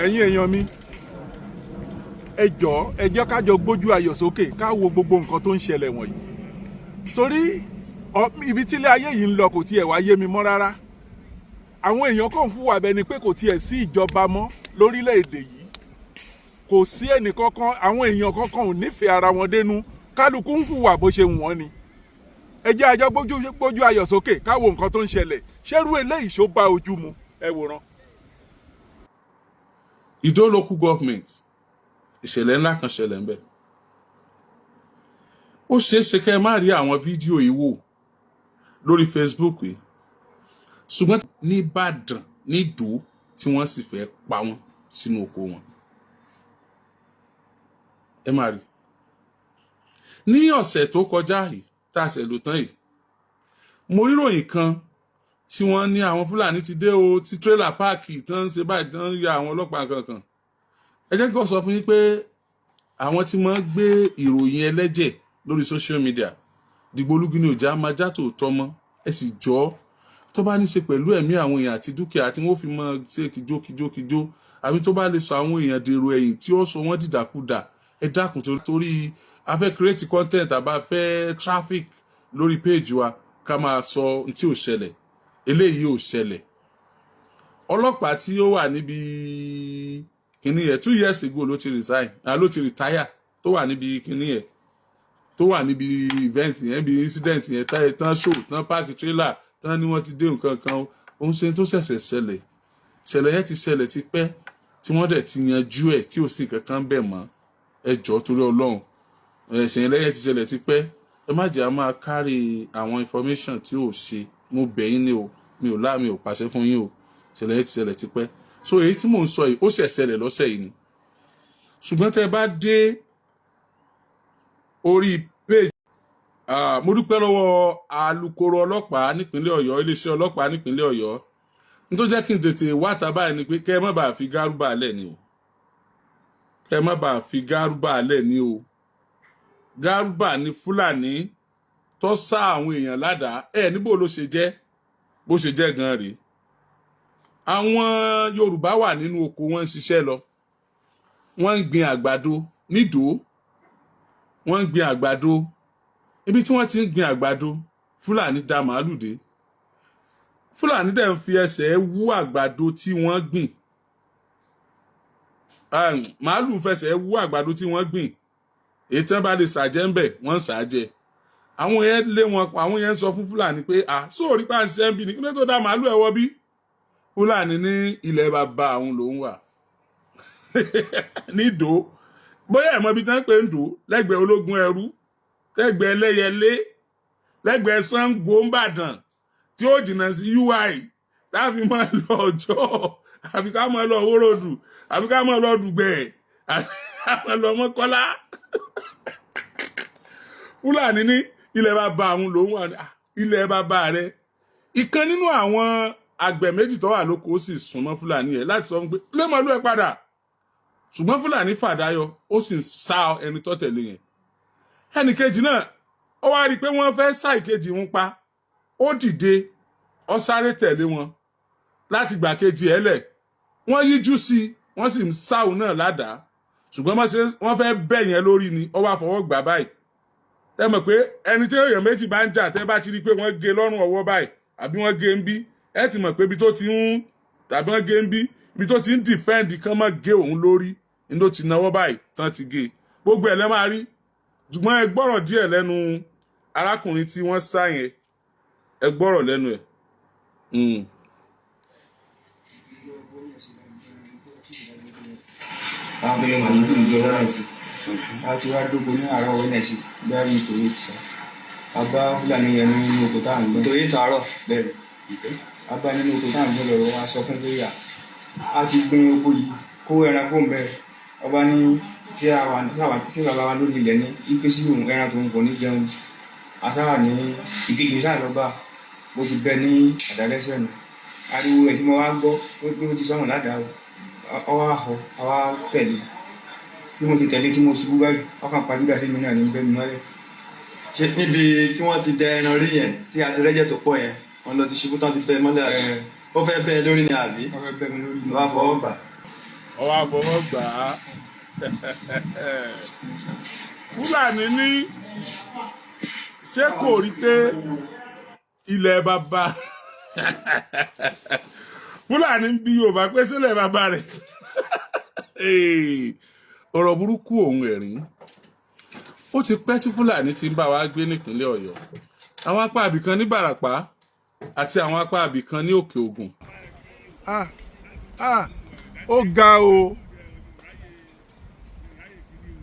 Ẹ̀yin èèyàn mi, ẹ jọ̀ọ́, ẹ jẹ́ ká jọ gbójú ayọ̀ sókè, ká wo gbogbo nǹkan tó ń ṣẹlẹ̀ wọ̀nyí, torí ibi tílé ayé yìí ń lọ kò tiẹ̀ wá yé mi mọ́ rárá. Àwọn èèyàn kàn ń hùwà bẹ́ẹ̀ ni pé kò tiẹ̀ sí ìjọba mọ́ lórílẹ̀‐èdè yìí. Kò sí ẹnì kankan, àwọn èèyàn kankan ò nífẹ̀ẹ́ ara wọn dénú. Kálukú ń hùwà bó ṣe wù wọ́n ni. Ẹ jẹ́ a jọ gbójú ayọ̀ sókè, ká wo nǹkan tó ń ṣẹlẹ̀. Ṣérú eléyìí ṣó bá ojú mu? Ẹ wòran. Ìdó Local Government, ìṣẹ̀lẹ̀ ńlá kan ṣẹlẹ̀ ńbẹ̀. Ó ṣeé ṣe kẹ́ ẹ má rí àwọn fídíò yìí wò lórí Facebook yìí, ṣùgbọ́n nìbàdàn nídòó tí wọ́n sì fẹ́ pa wọ́n sínú oko wọn, ẹ má rí. Ní ọ̀sẹ̀ tó kọjá yìí tá a ṣẹ̀ lò tán yìí, mo rí ròyìn kan tí wọ́n ní àwọn Fúlàní ti dé o, tí tírélà park tán ń ṣe báyìí, tán ń ya àwọn ọlọ́pàá kankan. Ẹ jẹ́ kí wọ́n sọ fún yín pé àwọn tí wọ́n gbé ìròyìn ẹlẹ́jẹ̀ lórí social media, dìgbòlugi ni òjá máa já tòótọ́ mọ́. Ẹ sì jọ́, tó bá ní ṣe pẹ̀lú ẹ̀mí àwọn èèyàn àti dúkìá tí wọ́n fi mọ́ ṣe kìjó kìjó kìjó, àbí tó bá lè sọ àwọn èèyàn dèrò ẹ̀yìn, tí ó sọ wọ́n dìdàkudà, ẹ dákun, torí a fẹ́ create content àbá fẹ́ traffic lórí page wa, ká máa sọ ohun tí ò ṣẹlẹ̀. Eléyìí ò ṣẹlẹ̀. Ọlọ́pàá tí ó wà níbi kinní yẹn, 2 years ago ló ti resign, ah, ló ti retire, tó wà níbi kinní yẹn, tó wà níbi event yẹn, níbi incident yẹn, tán show tán park trailer tán ní wọ́n ti dé nǹkan kan. Òun ṣe tó ṣẹ̀ṣẹ̀ ṣẹlẹ̀. Ṣẹlẹ̀ yẹn ti ṣẹlẹ̀ ti pẹ́, tí wọ́n dẹ̀ ti yanjú ẹ̀, tí ò sí nǹkan kan bẹ̀ mọ́. Ẹ jọ̀ọ́, torí Ọlọ́run, ẹ̀sìn lẹ́yìn ti ṣẹlẹ̀ ti pẹ́. Ẹ má jẹ́ a máa kárí àwọn information tí ò ṣe. Mo bẹ̀ yín ni o, mi ò lá mi ò pàṣẹ fún yín o. Ṣẹlẹ̀ yẹn ti ṣẹlẹ̀ ti pẹ́. So èyí tí mò ń sọ yìí, ó ṣẹ̀ ṣẹlẹ̀ lọ́sẹ̀ yìí ni. Ṣùgbọ́n tẹ́ ẹ bá dé orí page, mo dúpẹ́ lọ́wọ́ alukoro ọlọ́pàá nípínlẹ̀ Ọ̀yọ́, iléeṣẹ́ ọlọ́pàá nípínlẹ̀ Ọ̀yọ́. N tó jẹ́ kí n tètè wá ta báyìí ni pé kẹ́ ẹ má bàa fi gárúbà lẹ̀ ni o, kẹ́ ẹ má bàa fi gárúbà lẹ̀ ni o. Gárúbà ní Fúlàní tó sá àwọn èèyàn ládàá. Ẹ níbo ló ṣe jẹ́? Bó ṣe jẹ́ gan rèé. Àwọn Yorùbá wà nínú oko, wọn ń ṣiṣẹ́ lọ, wọ́n ń gbin àgbàdo nídòó, wọ́n ń gbin àgbàdo. Ibi tí wọ́n ti ń gbin àgbàdo, Fúlàní da màálù dé. Fúlàní dẹ̀ ń fi ẹsẹ̀ wú àgbàdo tí wọ́n gbìn. Màálù ń fẹsẹ̀ wú àgbàdo tí wọ́n gbìn. Èyí tí wọ́n bá lè ṣàjẹ́ ń bẹ̀, wọ́n ń ṣàjẹ́. Àwọn yẹn lé wọn, àwọn yẹn ń sọ fún Fúlàní pé, à sóòrí pa ṣiṣẹ́ ń bí ni, kí ló tó dá màálù ẹ̀ wọ bí? Fúlàní ní ilẹ̀ bàbá àwọn lòún wà nídòó. Bóyá ẹ̀mọ́ ibi tí wọ́n pè ń dò, lẹ́gbẹ̀ẹ́ Ológun Ẹrú, lẹ́gbẹ̀ẹ́ Ẹlẹ́yẹlé, lẹ́gbẹ̀ẹ́ Ṣàngó ńbàdàn, tí ó jìnnà sí UI, táàfin máa lọ ọjọ́, àbí ká máa lọ Òwòròdù, àbí ká máa lọ Dùgbẹ̀, àbí ká máa lọ Mọ́kọ́lá. Fúlàní ní ilẹ̀ bàbá àwọn lòún wà ní. Ah, ilẹ̀ bàbá rẹ̀. Ìkan nínú àwọn àgbẹ̀ méjì tó wà lóko ó sì súnmọ́ Fúlàní yẹn láti sọ fún pé lé màálù ẹ̀ padà, ṣùgbọ́n Fúlàní fàdáyọ, ó sì ń sá ẹni tó tẹ̀lé yẹn. Ẹnì kejì náà, ó wá rí i pé wọ́n fẹ́ sá ìkejì wọn pa. Ó dìde, ó sáré tẹ̀lé wọn láti gbà kejì ẹ̀ lẹ̀. Wọ́n yíjú sí i, wọ́n sì ń sáwọn náà ládàá, ṣùgbọ́n wọ́n fẹ́ bẹ̀ yẹn lórí ni, ó wá fọwọ́ gbà báyìí. Ẹ mọ̀ pé ẹni tí èèyàn méjì bá ń jà, tẹ́ bá ti rí i pé wọ́n gé lọ́rùn ọwọ́ báyìí, àbí wọ́n gé ń bí, ẹ ti mọ̀ pé ibi tó ti ń, tàbí wọ́n gé ń bí, ibi tó ti ń defend kán má gé òun lórí ní ló ti náwó báyìí tán ti gé. Gbogbo ẹ̀ lẹ́ máa rí. Ṣùgbọ́n ẹ gbọ́rọ̀ díẹ̀ lẹ́nu arákùnrin tí wọ́n sá yẹn. Ẹ gbọ́rọ̀ lẹ́nu ẹ̀. Àwọn fẹlẹ màálù ìjọ wẹnẹsì a ti wá dóko ní àárọ̀ wẹnẹsì bí a rí ìtòrí ti sá, a bá Fúlàní yẹn nínú oko tá à ń gbé. Nítorí tàárọ̀. Bẹ́ẹ̀, a bá nínú oko tá à ń gbé lọ́rọ̀ wa, sọ fún pé a ti gbin oko yìí, kó ẹranko ń bẹ. Ọba ní tí àwa tí bàbá wa lórí ilẹ̀ ní ipe sí òun, ẹran tòun kò ní jẹun. Asáwà ní ìkejì sáà lọ bá bó ti bẹ ní àdálẹ́sẹ̀ nù. Ariwo ẹ̀ tí mo wá gbọ́ pé ó ti sọ̀rọ̀ ládàá o, ọwọ́ àhọ àwa tẹ̀lé. Bí mo ti tẹ̀lé tí mo ṣubú báyìí, ọkàn pàjùdà sí mi náà ní bẹ́ẹ̀ mi mọ́lẹ̀. Ṣe níbi tí wọ́n ti dẹ ẹran rí yẹn, tí a ti rẹ́jẹ̀ tó pọ̀ yẹn, wọ́n lọ ti ṣubú tán ti bẹ mọ́lẹ̀, àbí? Ẹ. Ó fẹ́ bẹ́ ẹ lórí ni àbí? Wọ́n fẹ́ bẹ́ mi lórí. Ló bá fọwọ́ bà. Ọwọ́ àfọwọ́ gbà á. Fúlàní ní ṣé kò rí pé ilẹ̀ bàbá Fúlàní ń bí Yorùbá pé sílẹ̀ bàbá rẹ̀. Ọ̀rọ̀ burúkú òun ẹ̀rín. Ó ti pẹ́ tí Fúlàní ti ń bá wa gbé nípínlẹ̀ Ọ̀yọ́, àwọn apá àbìkan ní Bàràpá àti àwọn apá àbìkan ní Òkè Ògùn. Ah ah, ó ga o.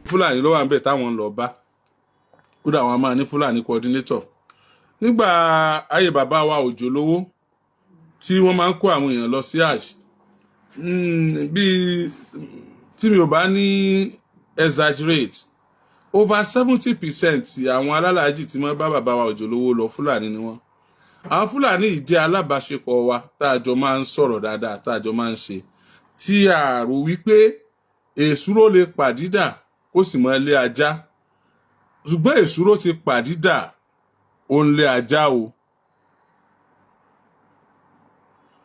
Fúlàní ló wà ń bẹ̀ táwọn ń lọ bá. Kódà àwọn a máa ní Fúlàní coordinator nígbà ayé bàbá wa Òjò Lówó tí wọ́n máa ń kó àwọn èèyàn lọ sí hajj. Bíi tí mi ò bá ní exaggerate, over 70% àwọn alálàájì tí wọ́n bá bàbá wa Òjò Lówó lọ, Fúlàní ni wọ́n. Àwọn Fúlàní yìí jẹ́ alábàáṣepọ̀ wa tá a jọ máa ń sọ̀rọ̀ dáadáa, tá a jọ máa ń ṣe, tí a rò wípé èsúró lè pàdídà kó sì mọ ilé ajá, ṣùgbọ́n èsúró ti pàdídà, ó ń lé ajá o.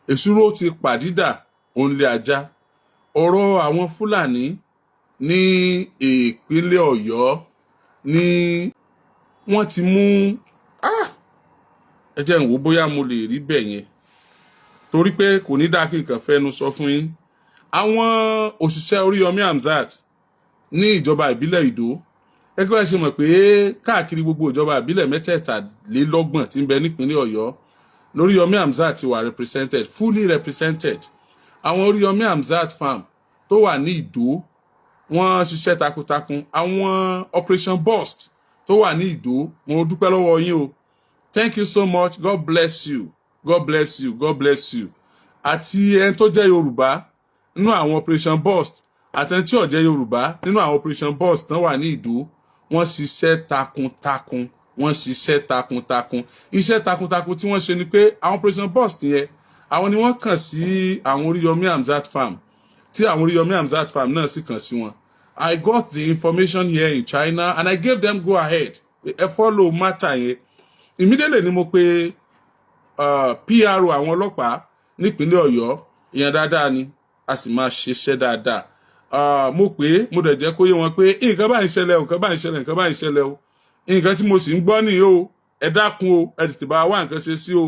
Èsúró ti pàdídà, ó ń lé ajá. Ọ̀rọ̀ àwọn Fúlàní ní ìpínlẹ̀ Ọ̀yọ́ ní wọ́n ti mú. Ah! Ẹ jẹ́ n wò bóyá mo lè rí bẹ̀ yẹn, torí pé kò ní dáa kí nǹkan fẹ́nu sọ fún yín. Àwọn òṣìṣẹ́ Oríyọmí Hamzat ní ìjọba ìbílẹ̀ Ìdó, gẹ́gẹ́ bá ṣe mọ̀ pé káàkiri gbogbo ìjọba ìbílẹ̀ 33 tí ń bẹ nípínlẹ̀ Ọ̀yọ́ lóríyọmí Hamzat ti wà represented, fully represented. Àwọn Oríyọmí Hamzat farm tó wà ní Ìdó, wọ́n ṣiṣẹ́ takuntakun. Àwọn Operation Burst tó wà ní Ìdó, mo dúpẹ́ lọ́wọ́ yín o. Thank you so much. God bless you, God bless you, God bless you. Àti ẹni tó jẹ́ Yorùbá nínú àwọn Operation Burst àti ẹni tí ò jẹ́ Yorùbá nínú àwọn Operation Burst tán wà ní Ìdó, wọ́n ṣiṣẹ́ takuntakun, wọ́n ṣiṣẹ́ takuntakun. Iṣẹ́ takuntakun tí wọ́n ṣe ni pé àwọn Operation Burst yẹn, àwọn ni wọ́n kàn sí àwọn Oríyọmí Hamzat farm, tí àwọn Oríyọmí Hamzat farm náà sì kàn sí wọn. I got the information here in China and I gave them go ahead, ẹ follow matter yẹn. Immediately ni mo pe PRO àwọn ọlọ́pàá nípínlẹ̀ Ọ̀yọ́. Ìyẹn dáadáa ni, a sì máa ṣiṣẹ́ dáadáa. Mo pè é, mo dẹ̀ jẹ́ kó yé wọn pé nǹkan báyìí ń ṣẹlẹ̀ o, nǹkan báyìí ń ṣẹlẹ̀, nǹkan báyìí ń ṣẹlẹ̀ o, nǹkan tí mo sì ń gbọ́ nìyí o, ẹ dákun o, ẹ tètè bá wa wá nǹkan ṣe sí o.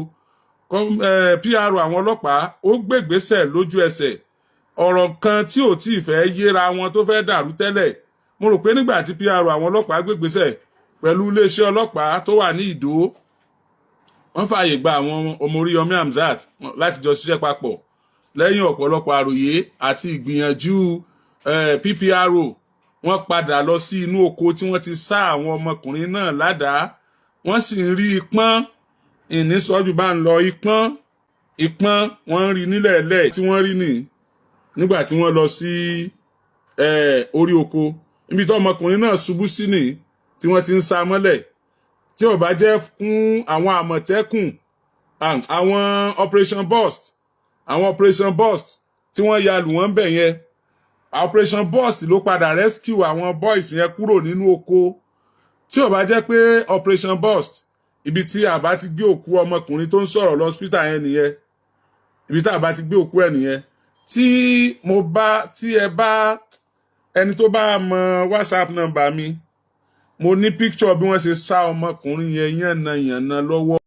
PRO àwọn ọlọ́pàá ó gbégbésẹ̀ lójú ẹsẹ̀. Ọ̀rọ̀ kan tí ò tí ì fẹ́ yéra wọn, tó fẹ́ dàrú tẹ́lẹ̀, mo rò pé nígbà tí PRO àwọn ọlọ́pàá gbégbésẹ̀ pẹ̀lú iléeṣẹ́ ọlọ́pàá tó wà ní Ìdó, wọ́n fààyè gba àwọn ọmọ Oríyọmí Hamzat láti jọ ṣiṣẹ́ papọ̀. Lẹ́yìn ọ̀pọ̀lọpọ̀ àròyé àti ìgbìyànjú PPRO, wọ́n padà lọ sí inú oko tí wọ́n ti sá àwọn ọmọkùnrin náà ládàá. Wọ́n sì ń rí ipọ́n ìnísọ́jú bá ń lọ, ipọ́n ipọ́n wọ́n ń rí nílẹ̀ ẹlẹ́ tí wọ́n rí nì nígbà tí wọ́n lọ sí orí oko níbi tí ọmọkùnrin náà ṣubú sí nì tí wọ́n ti ń sá mọ́lẹ̀. Tí ó bá jẹ́ fún àwọn Àmọ̀tẹ́kùn, àwọn Operation Burst, àwọn Operation Burst tí wọ́n ya lù wọ́n bẹ̀ yẹn, Operation Burst ló padà rescue àwọn boys yẹn kúrò nínú oko. Tí ó bá jẹ́ pé Operation Burst, ibi tí a bá ti gbé òkú ọmọkùnrin tó ń sọ̀rọ̀ lọ hospital yẹn nìyẹn, ibi tí a bá ti gbé òkú ẹ̀ nìyẹn. Tí mo bá tí ẹ bá ẹni tó bá mọ WhatsApp number mi, mo ní picture bí wọ́n ṣe sá ọmọkùnrin yẹn yànnàyànnà lọ́wọ́.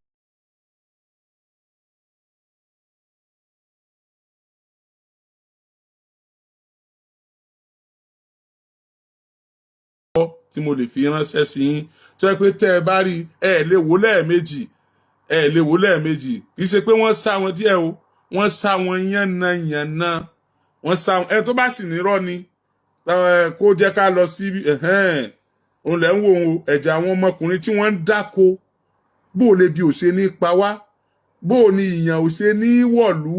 Tí mo lè fi ránṣẹ́ sí yín, tó yẹ pé tẹ́ ẹ bá rí, ẹ lè wò lẹ́ẹ̀mejì, ẹ lè wò lẹ́ẹ̀mejì. Kì í ṣe pé wọ́n sá wọn díẹ̀ o, wọ́n sá wọn yánnayànna, wọ́n sá wọn. Ẹ tó bá sì nírọ́ ni kó jẹ́ ká lọ sí òun lẹ́ ń wò ó. Ẹ̀jẹ̀ àwọn ọmọkùnrin tí wọ́n ń dáko, bó o lè bí ò ṣe ní pa wá, bó o ní ìyàn ò ṣe ní wọ̀lú,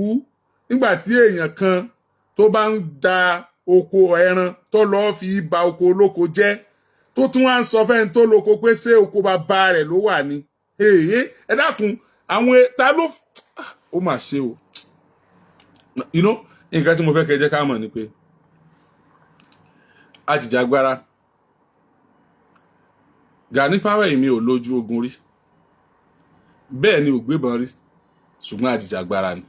nígbà tí èèyàn kan tó bá ń da oko ẹran tó lọ́ọ́ fi ba oko olóko jẹ́, tó tún wá ń sọ fẹ́ni tó lóko pé ṣé oko bàbá rẹ̀ ló wà ní. Èyí ẹ dákun, àwọn ta ló ó mà ṣe o. Nǹkan tí mo fẹ́ kẹ́ jẹ́ ká mọ̀ ni pé ajìjàgbara Gani Fáwẹ́hìnmí ò lójú ogun rí, bẹ́ẹ̀ ni ò gbébọn rí, ṣùgbọ́n ajìjàgbara ni.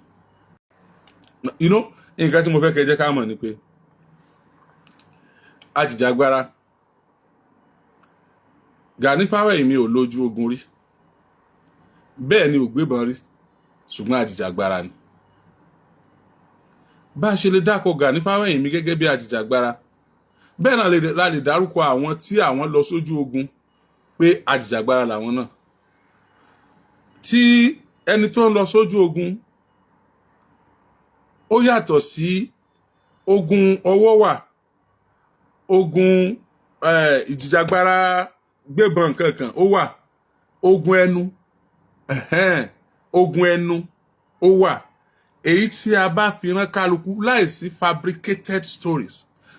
Nǹkan tí mo fẹ́ kẹ́ jẹ́ ká mọ̀ ni pé ajìjàgbara Gani Fáwẹ́hìnmí ò lójú ogun rí, bẹ́ẹ̀ ni ò gbébọn rí, ṣùgbọ́n ajìjàgbara ni. Bá a ṣe lè dákọ̀ Gani Fáwẹ́hìnmí gẹ́gẹ́ bí ajìjàgbara, bẹ́ẹ̀ náà la lè dárúkọ àwọn tí àwọn lọ sójú ogun pé ajìjàgbara làwọn náà. Tí ẹni tó ń lọ sójú ogun, ó yàtọ̀ sí ogun ọwọ́ wà, ogun ìjìjàgbara gbébọn kankan ó wà, ogun ẹnu, ẹ̀hẹ́n, ogun ẹnu ó wà. Èyí tí a bá fi rán kálukú láìsí fabricated stories,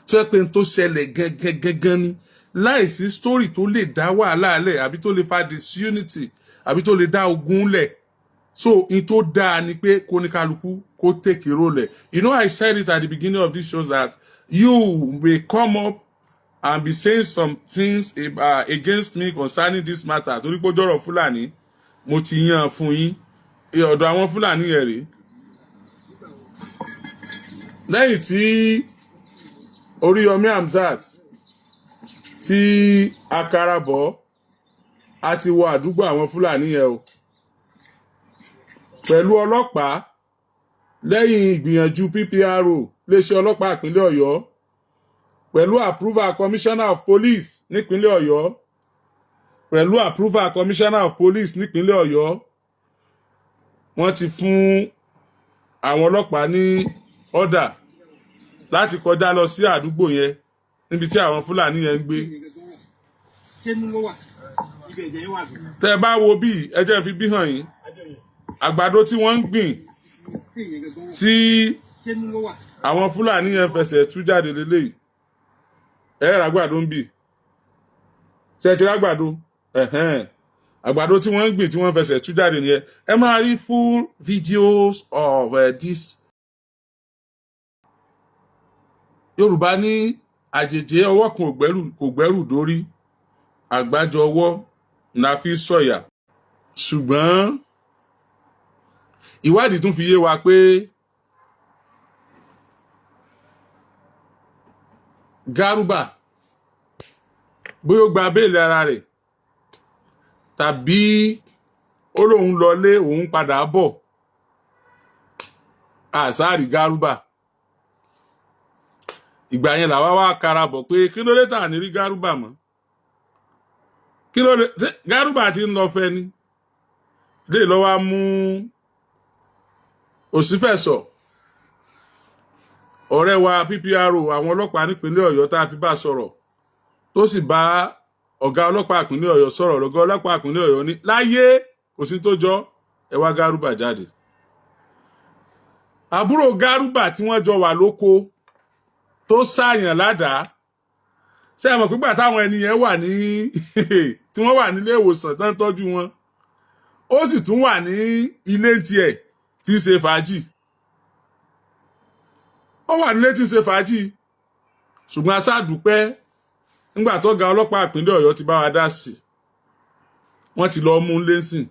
tó yẹ pé n tó ṣẹlẹ̀ gangan gangan ni, láìsí story tó lè dá wàhálà lẹ̀ àbí tó lè fa disunity àbí tó lè dá ogun lẹ̀. So n tó dáa ni pé kó ní kálukú kó take a role. I said it at the beginning of this show that you may come up and be saying some things against me concerning this matter, torí pé ó jọ̀rọ̀ Fúlàní. Mo ti yàn fún yín, ọ̀dọ̀ àwọn Fúlàní yẹn rèé. Lẹ́yìn tí Oríyọmí Hamzat tí akarabọ̀, a ti wọ àdúgbò àwọn Fúlàní yẹn o pẹ̀lú ọlọ́pàá, lẹ́yìn ìgbìyànjú PPRO, iléeṣẹ́ ọlọ́pàá ìpínlẹ̀ Ọ̀yọ́, pẹ̀lú approval Commissioner of Police nípínlẹ̀ Ọ̀yọ́, pẹ̀lú approval Commissioner of Police nípínlẹ̀ Ọ̀yọ́, wọ́n ti fún àwọn ọlọ́pàá ní order láti kọjá lọ sí àdúgbò yẹn níbi tí àwọn Fúlàní yẹn ń gbé. Ṣé inú ló wà ibi ẹ̀jẹ̀ yín wà bí? Tẹ́ ẹ bá wo bí, ẹ jẹ́ n fi bí hàn yín, àgbàdo tí wọ́n ń gbìn tí Ṣé inú ló wà? àwọn Fúlàní yẹn fẹsẹ̀ tú jáde lélẹ́yìí. Ẹ rà àgbàdo ń bì, ṣe ti rágbàdo? Ẹ̀hẹ́n. Àgbàdo tí wọ́n ń gbìn tí wọ́n fẹsẹ̀ tú jáde nìyẹn. Ẹ máa rí full videos of this. Yorùbá ní àjèjì ọwọ́ kan ò gbẹ́rù, kò gbẹ́rù dórí, àgbájọ ọwọ́ la fi sọ̀yà. Ṣùgbọ́n ìwádìí tún fi yé wa pé Garuba, bóyá ó gba béèlì ara rẹ̀ tàbí ó lóun lọlé, òun padà bọ̀, àsáàrí Garuba. Ìgbà yẹn làwa wá karabọ̀ pé kí ló dé tà ní rí Garuba mọ́? Kí ló dé? Ṣé Garuba ti ń lọ fẹ́ ni lè lọ́wọ́ á mú Òsínfẹ̀sọ̀, ọ̀rẹ́ wa, PPRO àwọn ọlọ́pàá nípínlẹ̀ Ọ̀yọ́, tá a fi bá sọ̀rọ̀, tó sì bá ọ̀gá ọlọ́pàá ìpínlẹ̀ Ọ̀yọ́ sọ̀rọ̀. Lọ́gá ọlọ́pàá ìpínlẹ̀ Ọ̀yọ́ ní láyé, kò sí tó jọ, ẹ wá Garuba jáde. Àbúrò Garuba tí wọ́n jọ wà lóko tó sáàyàn ládàá, ṣé ẹ mọ̀ pígbà táwọn ẹni yẹn wà ní tí wọ́n wà nílé ìwòsàn tó ń tọ́jú wọn, ó sì tún wà ní ilé tiẹ̀ tí ń ṣe fàájì. Ó wà nílé tí ń ṣe fàájì. Ṣùgbọ́n aṣáàdúpẹ́, nígbà tó ga ọlọ́pàá ìpínlẹ̀ Ọ̀yọ́ ti bá wa dá sí, wọ́n ti lọ mú un lẹ́sìn.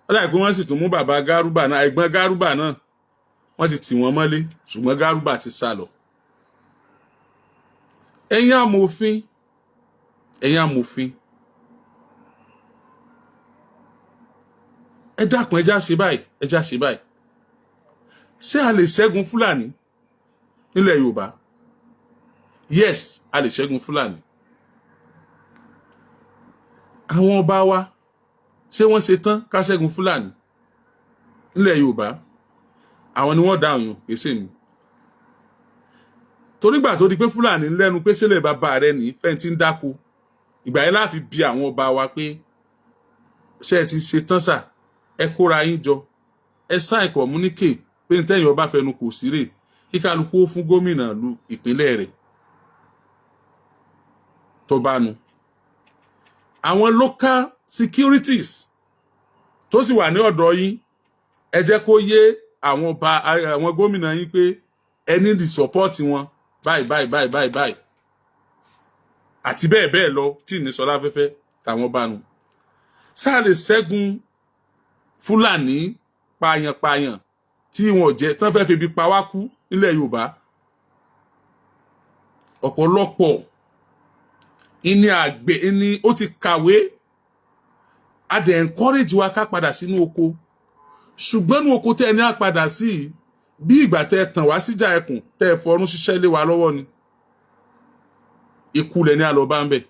Ó dàbí pé wọ́n sì tún mú bàbá Garuba náà, ẹ̀gbọ́n Garuba náà, wọ́n ti tì wọ́n mọ́lé, ṣùgbọ́n Garuba ti sá lọ. Ẹ̀yin amòfin, ẹ̀yin amòfin, ẹ dákun, ẹ já ṣe báyìí, ẹ já ṣe báyìí. Ṣé a lè ṣẹ́gun Fúlàní nílẹ̀ Yorùbá? Yes, a lè ṣẹ́gun Fúlàní. Àwọn ọba wa, ṣé wọ́n ṣe tán ká ṣẹ́gun Fúlàní nílẹ̀ Yorùbá? Àwọn ni wọ́n dá òyìn kìí ṣe mi, torí gbà tó di pé Fúlàní ń lẹ́nu pé sílẹ̀ bàbá rẹ̀ ní fẹ́ǹtì ń dáko, ìgbà yẹn láfi bi àwọn ọba wa pé ṣé ẹ ti ṣe tán sà? Ẹ kóra yín jọ, ẹ sáì communique pé ní tẹ́yìn ọba fẹnu kò sí rè, kí kálukú ó fún gómìnà lu ìpínlẹ̀ rẹ̀ tó bá nu. Àwọn local securities tó sì wà ní ọ̀dọ̀ yín, ẹ jẹ́ kó yé àwọn ọba, àwọn gómìnà yín pé ẹ ní the support wọn báyìí báyìí báyìí báyìí báyìí àti bẹ́ẹ̀ bẹ́ẹ̀ lọ, tí ní sọlá fẹ́fẹ́ táwọn bá nu. Sáà lè ṣẹ́gun Fúlàní pààyàn-pààyàn Tí wọn ò jẹ́ tán fẹ́ fi ibi pa wá kú nílẹ̀ Yorùbá. Ọ̀pọ̀lọpọ̀ ìní àgbẹ̀ ìní ó ti kàwé. A dẹ̀ encourage wa ká padà sínú oko, ṣùgbọ́n ní oko tẹ́ ẹ ní á padà sí yìí, bí ìgbà tẹ́ ẹ tàn wá síjà ẹkùn, tẹ́ ẹ fọrún ṣiṣẹ́ lé wa lọ́wọ́ ni. Ikú lẹ ní àlọ́ bá ń bẹ̀.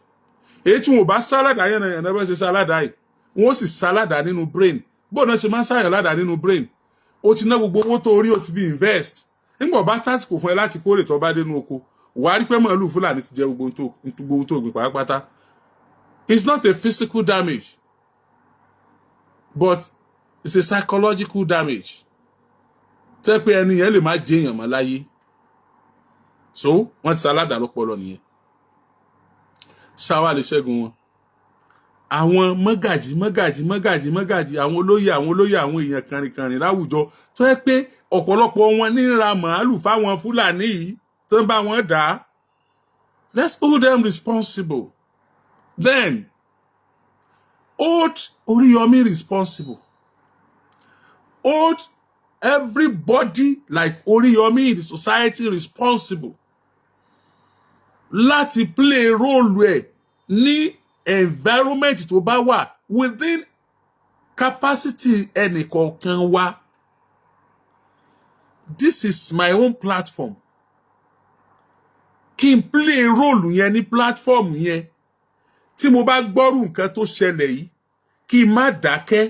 Èyí tí wọn ò bá sálàdà yẹn náà bá ṣe sálàdà yìí, wọn ó sì sálàdà nínú brain. Bóun náà ṣe máa ń sáyàn ládàá nínú brain, ó ti ná gbogbo owó tó rí, ó ti fi invest. Nígbà bá tásìkò fún ẹ láti kórè, tó bá dénú oko, wàá rí pé màálù Fúlàní ti jẹ gbogbo ohun tó gbìn pátápátá. It's not a physical damage, but it's a psychological damage tẹ́ pé ẹni yẹn lè má jẹ èèyàn mọ́ láyé. So wọ́n ti sálàdà lọ́pọlọ nìyẹn. Ṣáwá lè ṣẹ́gun wọn. Àwọn mọ́gàjì, mọ́gàjì, mọ́gàjì, mọ́gàjì, àwọn olóyè, àwọn olóyè, àwọn èèyàn kànrìnkànrìn láwùjọ tó yẹ pé ọ̀pọ̀lọpọ̀ wọn ní ra màálù fáwọn Fúlàní yìí tó ń bá wọn dà á, let's hold them responsible. Then hold Oríyọmí responsible. Hold everybody like Oríyọmí in the society responsible láti play role ẹ̀ ní environment tó bá wà, within capacity ẹnìkọ̀ọ̀kan wa. This is my own platform. Kí n play role yẹn ní platform yẹn, tí mo bá gbọ́rù nǹkan tó ṣẹlẹ̀ yìí, kí n má dákẹ́,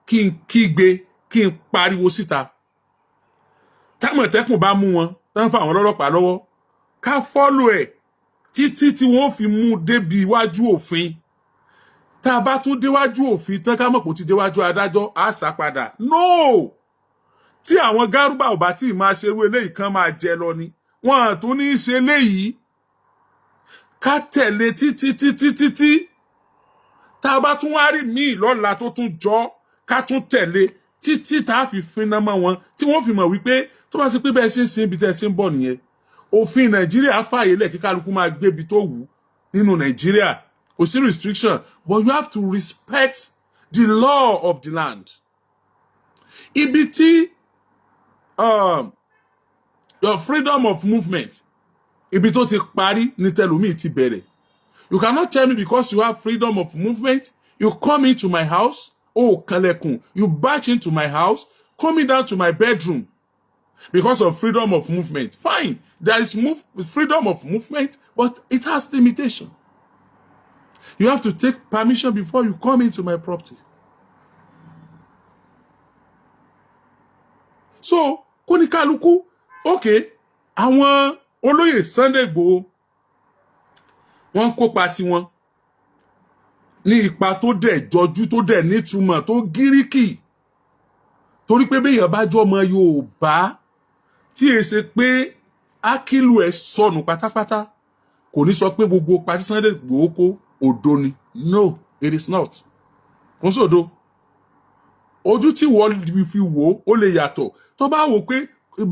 kí n kígbe, kí n pariwo síta. Támọ̀tẹ́kùn bá mú wọn tán, fà wọn lọ́lọ́pàá lọ́wọ́, ká follow ẹ̀ títí tí wọ́n fi mú débi iwájú òfin. Tá a bá tún déwájú òfin tán, ká mọ̀ pé ó ti déwájú adájọ́, á sá padà. No, tí àwọn gárúbà ò bá tí ì máa ṣerú eléyìí kan, máa jẹ lọ ni. Wọn à tún ní í ṣe eléyìí. Ká tẹ̀lé títí títí títí. Tá a bá tún wá rí míì lọ́la tó tún jọ, ká tún tẹ̀lé títí tá a fi finná mọ́ wọn, tí wọ́n fi mọ̀ wípé tó bá ṣe pé bẹ́ẹ̀ ṣe ń ṣe ibi tẹ́ ẹ ti ń bọ̀ nìyẹn. Òfin Nàìjíríà fààyè lẹ̀ kí kálukú máa gbébi tó wù ú nínú Nàìjíríà. Kò sí restriction, but you have to respect the law of the land. Ibi tí your freedom of movement, ibi tó ti parí ní tẹlómi ti bẹ̀rẹ̀. You cannot tell me because you have freedom of movement, you come into my house, oh kànlẹ̀kùn, you barge into my house, coming down to my bedroom because of freedom of movement. Fine, there is move freedom of movement, but it has limitation. You have to take permission before you come into my property. So kóníkálukú, okay, àwọn olóyè Sunday Igboho, wọ́n ń kópa tiwọn ní ipa tó dẹ̀ jọjú, tó dẹ̀ nítumọ̀, tó gíríkì, torí pé béèyàn bá jọmọ Yorùbá tí è ṣe pé ákìlù ẹ̀ sọnù pátápátá, kò ní sọ pé gbogbo pati Sunday Igboho kó òdo ni. No, it is not. Kò ń sòdo. Ojú tí wọ́n fi wò ó, ó lè yàtọ̀. Tó bá wò pé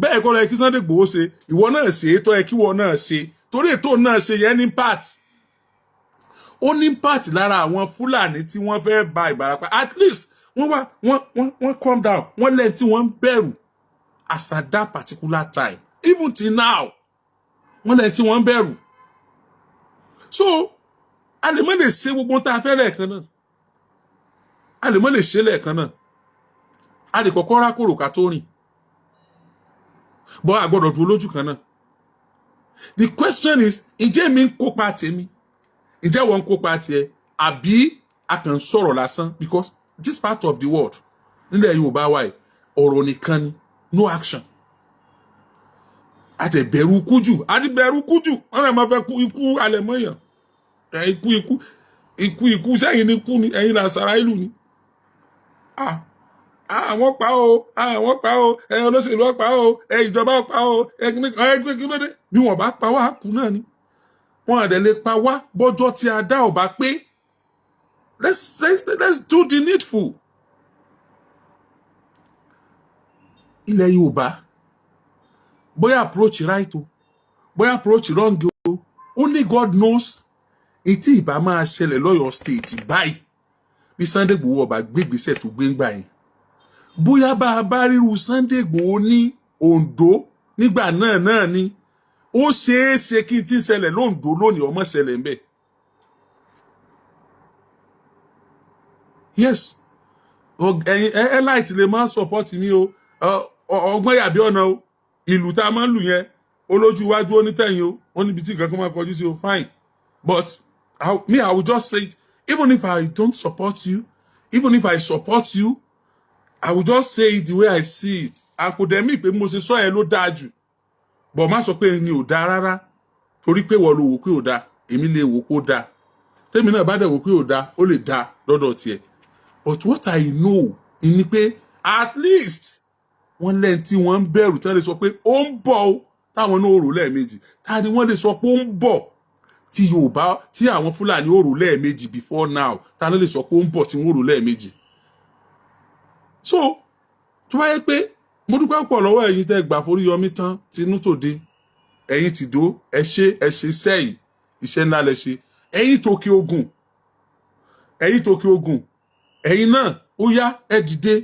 bẹ́ẹ̀ kọ́ ló yẹ kí Sunday Igboho ṣe, ìwọ náà ṣe é tó yẹ kí ìwọ náà ṣe, torí ètò náà ṣe yẹn ní part, ó ní part lára àwọn Fúlàní tí wọ́n fẹ́ ba Ìbàràpá. At least wọ́n wá wọ́n calm down, wọ́n lẹ́yìn tí wọ́n ń bẹ̀rù as at that particular time. Even till now, wọ́n lẹ́yìn tí wọ́n ń bẹ̀rù. So a lè má lè ṣe gbogbo ohun tá a fẹ́ lẹ́ẹ̀kan náà, a lè má lè ṣe lẹ́ẹ̀kan náà. A lè kọ́kọ́ rákòrò ká tó rìn bọ́, a gbọ́dọ̀ dúró lójú kan náà. The question is, ǹjẹ́ mi ń kópa tèmi? Ǹjẹ́ wọ́n ń kópa tiẹ̀? Àbí a kàn ń sọ̀rọ̀ lásán? Because this part of the world, nílẹ̀ Yorùbá wa yìí, ọ̀rọ̀ nìkan ni, no action. A ti bẹ̀rù kú jù, a ti bẹ̀rù kú jù. Wọ́n náà máa fẹ́ kú ikú alẹ̀ mọ́yàn. Ikú, ikú, ikú, ikú sẹ́yìn ni kú ni ẹ̀yin là sara ìlú ni. Ah, àwọn pa o, àwọn pa o, ẹ olóṣèlú pa o, ẹ ìjọba pa o, ẹ kí ló dé? Bí wọ́n bá pa wá, kú náà ni. Wọ́n àdẹ lè pa wá bọ́jọ́ tí a dá ọba pé. Let's do the needful. Ilẹ̀ Yorùbá, bóyá approach right o, bóyá approach wrong o, only God knows. Etí ìbá máa ṣẹlẹ̀ lọ́yọ̀ọ́ State báyìí bí Sunday Igboho ọba gbégbèsè tó gbé ń gbà yẹn. Bóyá bá a bá ríru Sunday Igboho ní Ondo nígbà náà náà ni, ó ṣeé ṣe kí n ti ń ṣẹlẹ̀ lóńdó lónìí ọmọ ṣẹlẹ̀ ń bẹ̀. Yes, ẹ̀yin ẹ láìtì lè máa support mi o, ọgbọ́n yàbí ọ̀nà o. Ìlú tá a máa ń lù yẹn, olójú iwájú, onítẹ̀yìn o, ó níbi tí nǹkan kan máa kọjú sí o. Fine, but me, I will just say it. Even if I don't support you, even if I support you, I will just say it the way I see it, and kò dẹ̀ mí pé mo ṣe sọ yẹn ló dáa jù, but má sọ pé ni ò dáa rárá, torí pé wọ́n ló wò pé ò dáa, èmi lè wò pé ó dáa. Tèmi náà bá dẹ̀ wò pé ò dáa, ó lè dáa lọ́dọ̀ tiẹ̀. But what I know ni pé at least wọ́n lẹ́yìn tí wọ́n ń bẹ̀rù, tí wọ́n lè sọ pé ó ń bọ̀ o, táwọn náà rò lẹ́ẹ̀mejì. Ta ni wọ́n lè sọ pé ó ń bọ̀ tí Yorùbá, tí àwọn Fúlàní ó rò lẹ́ẹ̀mejì before now? Ta ló lè sọ pé ó ń bọ̀ tí wọ́n rò lẹ́ẹ̀mejì? So tó bá yẹ pé mo dúpẹ́ pọ̀ lọ́wọ́ ẹ̀yin tẹ́ gbà forí yọmí tán tinú tòde, ẹ̀yin tìdó, ẹ ṣe, ẹ ṣe sẹ́yìn, iṣẹ́ ńlá lẹ ṣe. Ẹ̀yin tòkè Ògùn, ẹ̀yin tòkè Ògùn, ẹ̀yin náà, ó yá, ẹ dìde.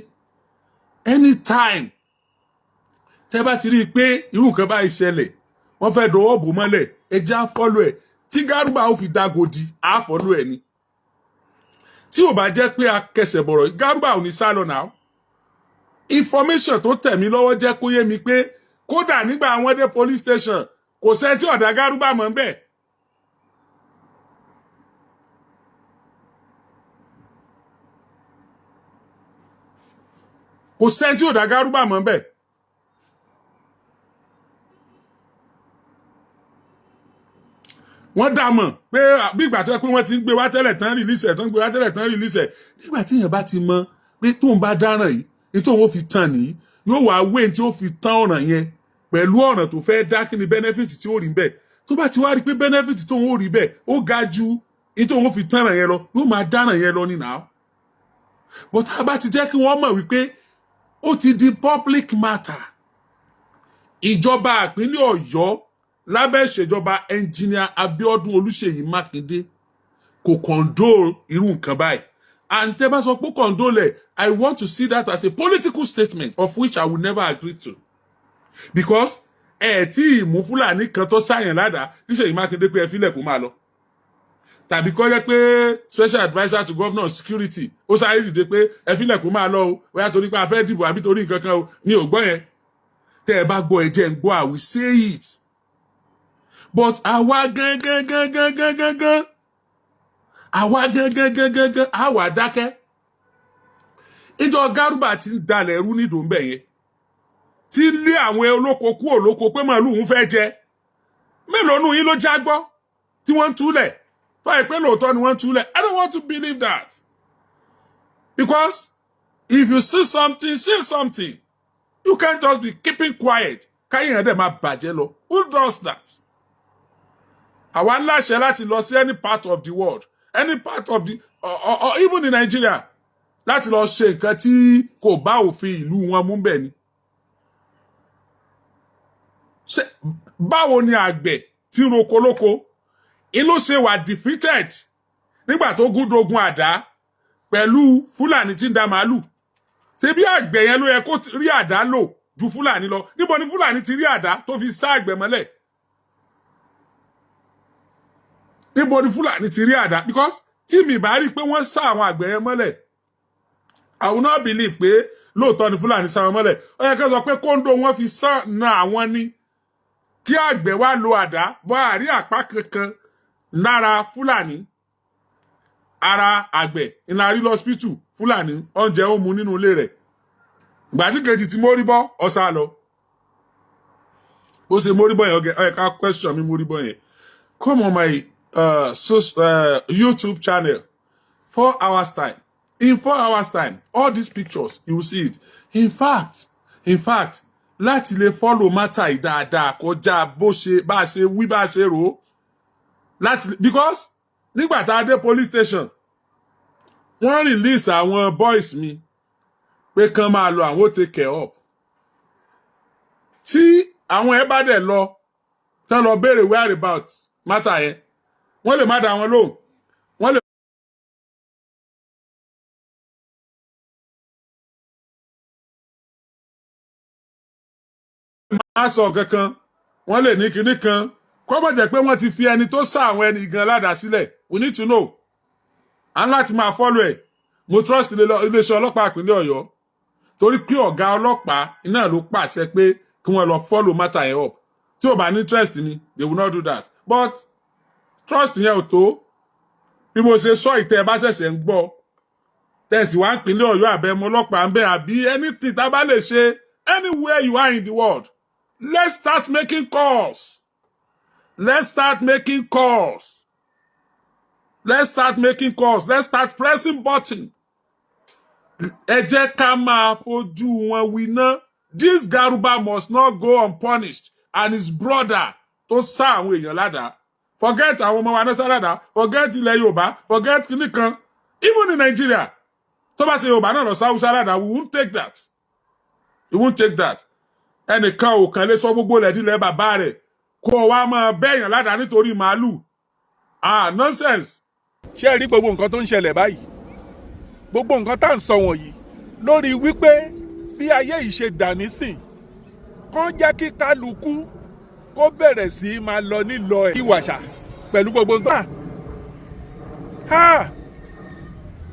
Anytime tẹ́ bá ti rí i pé irú nǹkan báyìí ṣẹlẹ̀, wọ́n fẹ́ dọwọ́ bò mọ́lẹ̀, ẹ jẹ́ á follow ẹ̀ tí Gárúbà ó fi dágodi. Á follow ẹ̀ ni. Tí ò bá jẹ́ pé a kẹsẹ̀ bọ̀rọ̀, Gárúbà ò ní sá lọ náà. Information tó tẹ̀ mí lọ́wọ́ jẹ́ kó yé mi pé kódà nígbà àwọn dé police station, kò sẹ́ni tí ọ̀dà Gárúbà mọ̀ ń bẹ̀. Kò sẹ́ni tí ọ̀dà Gárúbà mọ̀ ń bẹ̀. Wọ́n dá mọ̀ pé bí ìgbà tó yẹ pé wọ́n ti ń gbé wá tẹ́lẹ̀ tán release ẹ̀, tán gbé wá tẹ́lẹ̀ tán release ẹ̀. Nígbà tí èèyàn bá ti mọ̀ pé tóun bá dáràn yìí ní tóun ó fi tàn nìyí, yóò wá wé tí ó fi tán ọ̀ràn yẹn pẹ̀lú ọ̀ràn tó fẹ́ dá, kí ni benefit tí ó rí bẹ́ẹ̀. Tó bá ti wá rí pé benefit tóun ó rí bẹ́ẹ̀ ó ga ju ní tóun ó fi tán ọ̀ràn yẹn lọ, yóò máa dáràn yẹn lọ ní nàá. But tá a bá ti jẹ́ kí wọ́n mọ̀ wípé ó ti di public matter, ìjọba ìpínlẹ̀ Ọ̀yọ́ lábẹ́ ìṣèjọba Engineer Abiodun Olúṣèyí Mákindé kò condole irú nǹkan báyìí, and tẹ́ bá sọ pé condole ẹ̀, I want to see that as a political statement, of which I will never agree to, because ẹ tí ì mú Fúlàní kan tó sáyẹn ládàá kí Ṣèyí Mákindé pé ẹ fílẹ̀ kó máa lọ, tàbí kọ́ jẹ́ pé special adviser to governor security ó sáré dìde pé ẹ fílẹ̀ kó máa lọ o, bóyá torí pé a fẹ́ dìbò àbí torí nǹkan kan o. Mi ò gbọ́ yẹn. Tẹ́ ẹ bá gbọ́, ẹ jẹ́ ń gbọ́. I will say it. But àwa gangan gangan gangan gangan, àwa gangan gangan gangan, àwa dákẹ́. Ìjọ Gárúbà ti ń dalẹ̀ ẹrú nídòó ń bẹ̀ yẹn, tí ń lé àwọn olóko kú olóko pé màálù ń fẹ́ jẹ, mélòó nù yín ló já gbọ́ tí wọ́n ń túlẹ̀ báyìí pé lóòótọ́ ni wọ́n ń túlẹ̀? I don't want to believe that, because if you see something, say something. You can't just be keeping quiet káyìn ẹ̀ dẹ̀ máa bàjẹ́ lọ. Who does that? Àwa láṣẹ láti lọ sí any part of the world, any part of the or even in Nigeria, láti lọ ṣe nǹkan tí kò bá òfin ìlú wọn mú bẹ́ẹ̀ ni. Ṣé báwo ni àgbẹ̀ tí ń roko lóko inú ṣe wà defeated nígbà tó gúndogun àdá pẹ̀lú Fúlàní tí ń da màálù? Ṣé bí àgbẹ̀ yẹn ló yẹ kó rí àdá lò ju Fúlàní lọ? Níbo ni Fúlàní ti rí àdá tó fi sá àgbẹ̀ mọ́lẹ̀? Níbo ni Fúlàní ti rí àdá? Because tí mi bá rí i pé wọ́n sá àwọn àgbẹ̀ yẹn mọ́lẹ̀, I will not believe pé lóòótọ́ ni Fúlàní sá wọn mọ́lẹ̀. Ó yẹ kí wọ́n sọ pé kóńdó wọn fi sá na àwọn ni, kí àgbẹ̀ wá lo àdá bọ́ àrí àpá kankan lára Fúlàní. Ara àgbẹ̀ ńlá rí lọ́sípítù. Fúlàní oúnjẹ ó mu nínú ilé rẹ̀. Ìgbà tí kejì tí mórí bọ́ ọ̀sà lọ, bó ṣe mórí bọ́ yẹn, ó yẹ ká question mi. Mórí bọ́ yẹn, come on my so, YouTube channel, 4 hours time. In 4 hours time, all these pictures, you will see it. In fact, láti lè follow matter yìí dáadáa kọjá bó ṣe bá a ṣe wí, bá a ṣe rò ó láti, because nígbà tá a dé police station, wọ́n release àwọn boys mi pé kán máa lọ, àwọn ó take care up. Tí àwọn ẹ bá dẹ̀ lọ tán lọ béèrè whereabout matter yẹn, wọ́n lè má dá wọn lóhùn, wọ́n lè Á sọ nǹkan kan, wọ́n lè ní kinní kan, kó mọ̀ jẹ́ pé wọ́n ti fi ẹni tó sá àwọn ẹni gan ládàá sílẹ̀. We need to know. À ń láti máa follow ẹ̀. Mo trust iléeṣẹ́ ọlọ́pàá ìpínlẹ̀ Ọ̀yọ́, torí pé ọ̀gá ọlọ́pàá iná ló pàṣẹ pé kí wọ́n lọ follow matter yẹn up. Tí ò bá ní interest ni, they will not do that. But trust yẹn ò tó. Bí mo ṣe sọ ìtẹ́ ẹ bá ṣẹ̀ṣẹ̀ ń gbọ́, tẹ̀sí wá ń pínlẹ̀ Ọ̀yọ́, àbẹ̀mọ ọlọ́pàá ń bẹ̀, àbí anything tá a bá lè ṣe anywhere you are in the world, let's start making calls, let's start making calls, let's start making calls, let's start pressing button. Ẹ jẹ́ ká máa fojú wọn winá. This Garuba must not go unpunished, and his brother tó sá àwọn èèyàn ládàá. Forget àwọn ọmọ wa náà sá ládàá, forget ilẹ̀ Yorùbá, forget kìnnì kan. Even in Nigeria, tó bá ṣe Yorùbá náà lọ sá Haúsá ládàá, we won't take that, we won't take that. Ẹnìkan ò kàn lè sọ gbogbo lẹ̀dílẹ̀ bàbá rẹ̀ kó o wá máa bẹ́yàn ládàá nítorí màálù. Ah, nonsense. Ṣé ẹ rí gbogbo nǹkan tó ń ṣẹlẹ̀ báyìí, gbogbo nǹkan tá à ń sọ wọ̀nyí lórí wípé bí ayé yìí ṣe dà nísìn, kó jẹ́ kí kálukú kó bẹ̀rẹ̀ sí í máa lọ nílọ ẹ̀ ìwàṣà pẹ̀lú gbogbo nǹkan. Ha,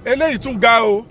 eléyìí tún ga o.